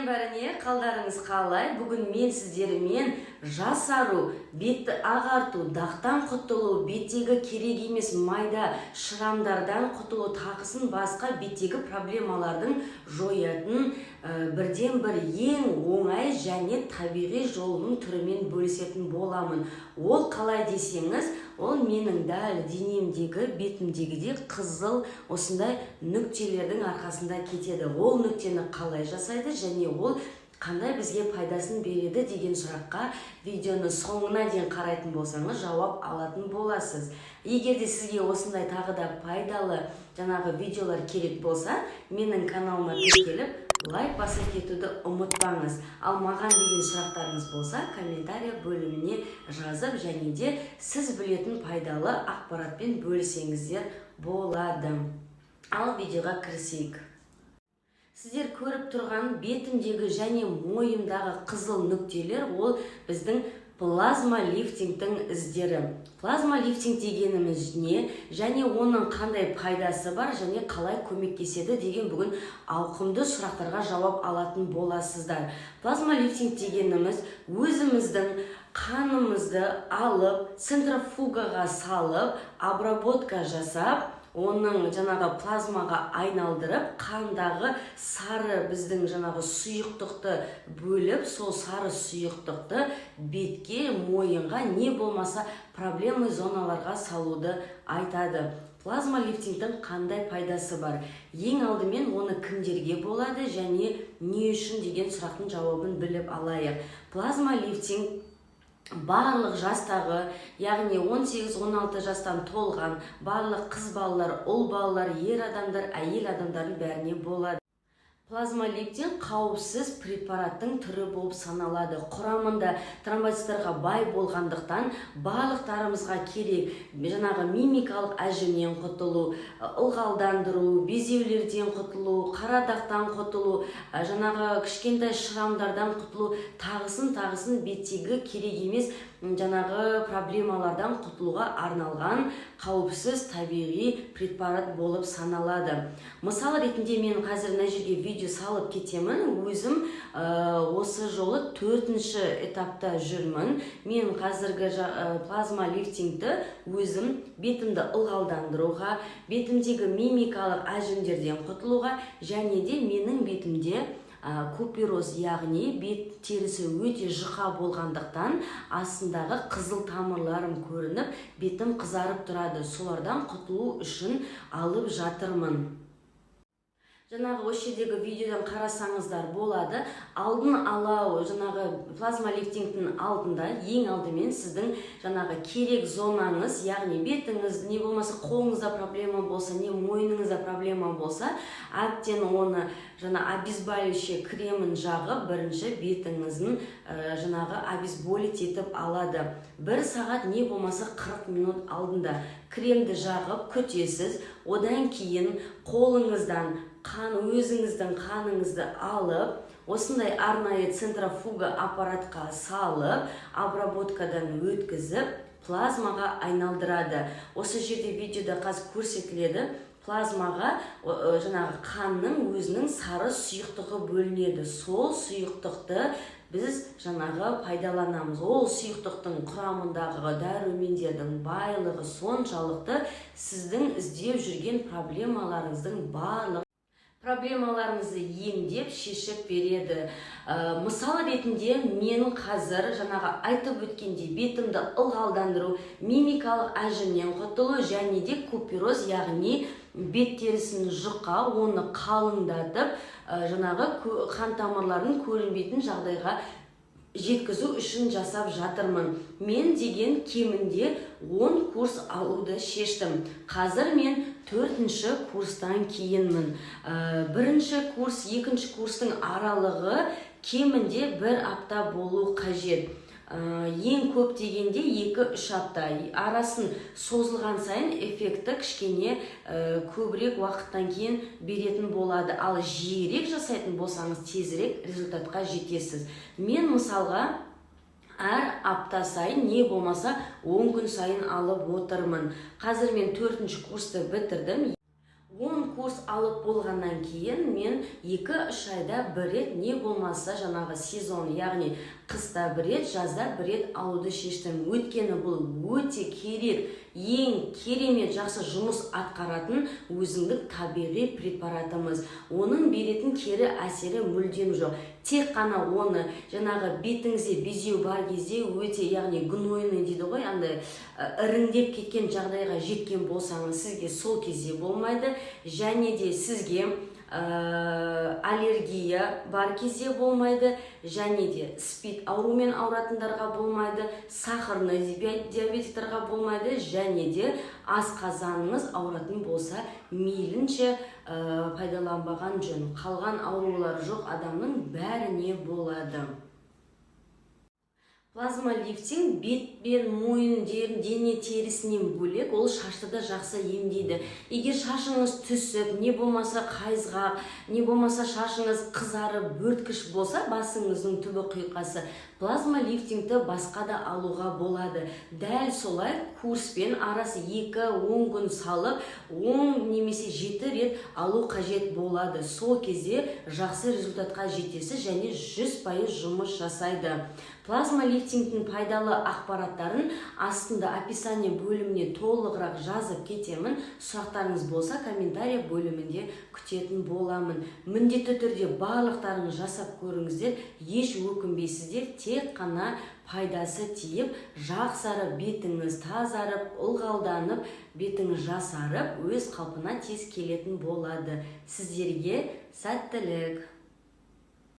Бәріне! Қалдарыңыз қалай? Бүгін мен сіздермен жасару, бетті ағарту, дақтан құтылу, беттегі керек емес майда шрамдардан құтылу, тағысын басқа беттегі проблемалардың жоятын бірден бір ең оңай және табиғи жолының түрімен бөлісетін боламын. Ол қалай десеңіз, ол менің дәл денемдегі, бетімдегідей қызыл осындай нүктелердің арқасында кетеді. Ол нүктені қалай жасайды және ол қандай бізге пайдасын береді деген сұраққа видеоны соңына дейін қарайтын болсаңыз, жауап алатын боласыз. Егер де сізге осындай тағы да пайдалы жаңағы видеолар керек болса, менің каналыма тіркеліп, лайк баса кетуді ұмытпаңыз. Ал маған деген сұрақтарыңыз болса, комментария бөліміне жазып және де сіз білетін пайдалы ақпаратпен бөлісеңіздер болады. Ал видеоға кірісейік. Сіздер көріп тұрған бетімдегі және мойнымдағы қызыл нүктелер – ол біздің плазма лифтингтің іздері. Плазма лифтинг дегеніміз не және оның қандай пайдасы бар және қалай көмектеседі деген бүгін ауқымды сұрақтарға жауап алатын боласыздар. Плазма лифтинг дегеніміз – өзіміздің қанымызды алып, центрофугаға салып, обработка жасап, оның жаңағы плазмаға айналдырып, қандағы сары біздің жаңағы сұйықтықты бөліп, сол сары сұйықтықты бетке, мойынға не болмаса проблемный зоналарға салуды айтады. Плазма лифтингтің қандай пайдасы бар? Ең алдымен оны кімдерге болады және не үшін деген сұрақтың жауабын біліп алайық. Плазма лифтинг барлық жастағы, яғни 18-16 жастан толған барлық қыз балалар, ұл балалар, ер адамдар, әйел адамдардың бәріне болады. Плазма лифтинг қауіпсіз препараттың түрі болып саналады. Құрамында тромбоциттарға бай болғандықтан, барлықтарымызға керек жаңағы мимикалық әжімнен құтылу, ылғалдандыру, безеулерден құтылу, қара дақтан құтылу, жаңағы кішкентай шрамдардан құтылу, тағысын тағысын беттегі керек емес жаңағы проблемалардан құтылуға арналған қауіпсіз табиғи препарат болып саналады. Мысал ретінде мен қазір мына жерге видео салып кетемін. Өзім осы жолы төртінші этапта жүрмін. Мен қазіргі плазма лифтингті өзім бетімді ылғалдандыруға, бетімдегі мимикалық әжімдерден құтылуға және де менің бетімде купероз, яғни бет терісі өте жұқа болғандықтан, астындағы қызыл тамырларым көрініп, бетім қызарып тұрады, солардан құтылу үшін алып жатырмын. Жаңағы осы жердегі видеодан қарасаңыздар болады. Алдын ала, жаңағы плазма лифтингтің алдында ең алдымен сіздің жаңағы керек зонаңыз, яғни бетіңіз, не болмаса қолыңызда проблема болса, не мойныңызда проблема болса, әбден оны жаңа обезболивающий кремін жағып, бірінші бетіңіздің жаңағы обезболить етіп алады. Бір сағат не болмаса 40 минут алдында кремді жағып күтесіз. Одан кейін қолыңыздан қан, өзіңіздің қаныңызды алып, осындай арнайы центрофуга аппаратқа салып, обработкадан өткізіп, плазмаға айналдырады. Осы жерде видеода қазір көрсетіледі. Плазмаға жаңағы қанның өзінің сары сұйықтығы бөлінеді. Сол сұйықтықты біз жаңағы пайдаланамыз. Ол сұйықтықтың құрамындағы дәрумендердің байлығы соншалықты, сіздің іздеп жүрген проблемаларыңыздың барлық проблемаларыңызды емдеп, шешіп береді. Мысал ретінде мен қазір жаңағы айтып өткендей бетімді ылғалдандыру, мимикалық әжімнен құтылу және де купероз, яғни бет терісін жұқа, оны қалыңдатып, жаңағы қан тамырларын көрінбейтін жағдайға жеткізу үшін жасап жатырмын. Мен деген кемінде 10 курс алуды шештім. Қазір мен төртінші курстан кейінмін. Бірінші курс, екінші курстың аралығы кемінде бір апта болу қажет. Ең көп дегенде 2-3 апта. Арасын созылған сайын эффекті кішкене көбірек уақыттан кейін беретін болады. Ал жиірек жасайтын болсаңыз, тезірек результатқа жетесіз. Мен мысалға әр апта сайын не болмаса 10 күн сайын алып отырмын. Қазір мен төртінші курсты бітірдім. 10 курс алып болғаннан кейін мен 2-3 айда бір рет, не болмаса жаңағы сезон, яғни қыста бір рет, жазда бір рет алуды шештім. Өйткені бұл өте керек, ең керемет жақсы жұмыс атқаратын өзіндік табиғи препаратымыз. Оның беретін кері әсері мүлдем жоқ. Тек қана оны жаңағы бетіңізде безеу бар кезде, өте, яғни гнойный дейді ғой, андай іріңдеп кеткен жағдайға жеткен болсаңыз, сізге сол кезде болмайды. Және де сізге аллергия бар кезде болмайды, және де СПИД аурумен ауыратындарға болмайды, сахарный диабетиктарға болмайды, және де асқазаныңыз ауыратын болса, мейлінше пайдаланбаған жөн. Қалған аурулар жоқ адамның бәріне болады. Плазмолифтинг бет пен мойын, дене терісінен бөлек, ол шашты да жақсы емдейді. Егер шашыңыз түсіп, не болмаса қайызғақ, не болмаса шашыңыз қызарып, бөрткіш болса, басыңыздың түбі, құйқасы, плазмолифтингті басқа да алуға болады. Дәл солай курспен арасы 2-10 күн салып, 10 немесе 7 рет алу қажет болады. Сол кезде жақсы результатқа жетесіз және 100% жұмыс жасайды. Плазмолифтингтің пайдалы ақпараттарын астында описание бөліміне толығырақ жазып кетемін. Сұрақтарыңыз болса, комментарий бөлімінде күтетін боламын. Міндетті түрде барлықтарыңыз жасап көріңіздер, еш өкінбейсіздер. Тек қана пайдасы тиіп, жақсарып, бетіңіз тазарып, ылғалданып, бетіңіз жасарып, өз қалпына тез келетін болады. Сіздерге сәттілік!